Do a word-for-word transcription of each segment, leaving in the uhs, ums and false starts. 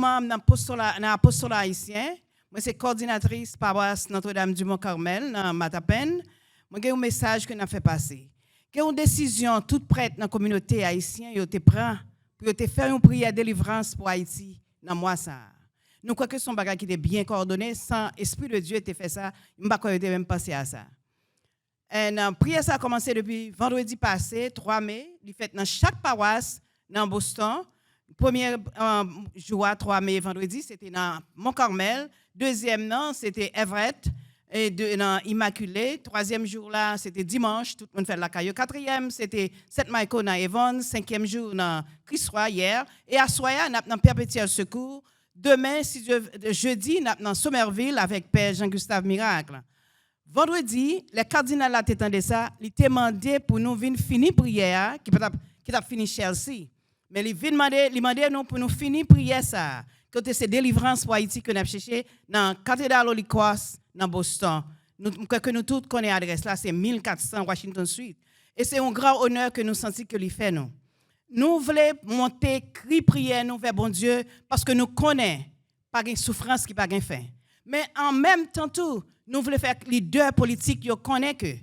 manm nan apostola, nan apostola ayisyen. Mwen se kòdinatris pawas Notre-Dame du Mont Carmel nan Matapen. Mwen gen yon mesaj ke n ap fè pase. Gen yon desizyon tout prèt nan kominote ayisyen yo te pran pou yo te fè yon priyè delivrans pou Ayiti nan mwa sa a. Nou kwè ke se yon bagay ki te byen kowòdone, san Espri de Dye te fè sa, m pa kwè yo te menm panse a sa. And, uh, priyè sa a kòmanse depi vandredi pase, twa me. Li fèt nan chak pawas nan Boston. Premye, uh, jou a, twa me, vandredi, se te nan Mont Carmel. Dezyèm nan, se te Everett, e de, nan Immaculée. Twazyèm jou la, se te dimanch, tout moun fè l lakay yo. Katriyèm, se te Saint Michael nan Avon. Senkyèm jou nan Christ Roi, yè. E aswè a, n ap nan Perpétuel Secours. Demen, si Dye, jedi, n ap nan Somerville avèk Pè Jean Gustave Miracle. Vandredi, lè kadinal la te tande sa, li te mande pou nou vin fini priyè a, ki pa t ap, ki t ap fini Chelsea. Men li vin mande, li mande nou pou nou fini priyè sa a, kote se delivrans pou Ayiti ke n ap chèche nan Katedral Holy Cross nan Boston. Nou, m kwè ke nou tout konnen adrès la, se mil kat san Washington Street. E se yon gran onè ke nou santi ke li fè nou. Nou vle monte kri priyè nou vè Bondye, paske nou konnen pa gen soufrans ki pa gen fen. Men an menm tan tou, nou vle fè lidè politik yo konnen ke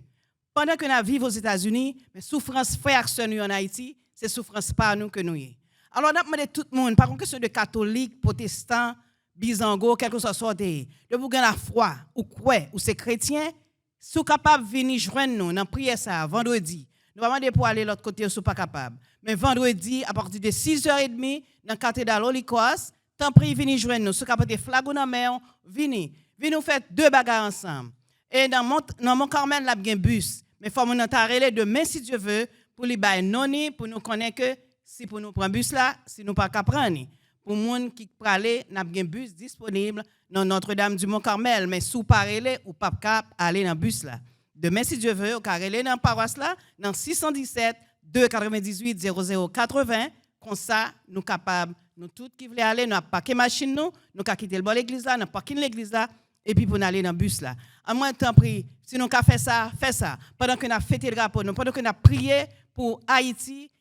pandan ke n ap viv Ozetazini, men soufrans frè ak sè nou yo ann Ayiti, se soufrans pa nou ke nou ye. Alò, n ap mande tout moun, pa yon kesyon de katolik, pwotestan, bizango, kèlkeswa sa w te ye. Depi w gen lafwa, ou kwè, ou se kretyen, si w kapab vini jwenn nou nan priyè sa a vandredi, nou pa mande pou w ale lòt kote yo si w pa kapab. Men vandredi, apati de sizè edmi, nan Katedral Holy Cross, tanpri vini jwenn nou. Si w ka pote flag ou nan men w, vini. Vini nou fè de bagay ansanm. E nan Mont, nan Mont Carmel, l ap gen bis. Men fò moun nan ta rele demen, si Dye ve, pou li bay non ni, pou nou konnen ke si pou nou pran bis la, si nou pa ka pran ni. Pou moun ki prale, n ap gen bis disponib nan Notre-Dame du Mont Carmel. Men si w pa rele, ou p ap ka ale nan bis la. Demen, si Dye ve, ou ka rele nan pawas la, nan sis san disèt, de katrevendizuit, zewo zewo katreven. Konsa, nou kapab, nou tout ki vle ale, nou ap pake machin nou, nou ka kite l bò legliz la, nan pakin legliz la, epi pou n ale nan bis la. An mwen, tanpri, si nou ka fè sa, fè sa. Pandan ke n ap fete drapo nou, pandan ke n ap priye pou Ayiti,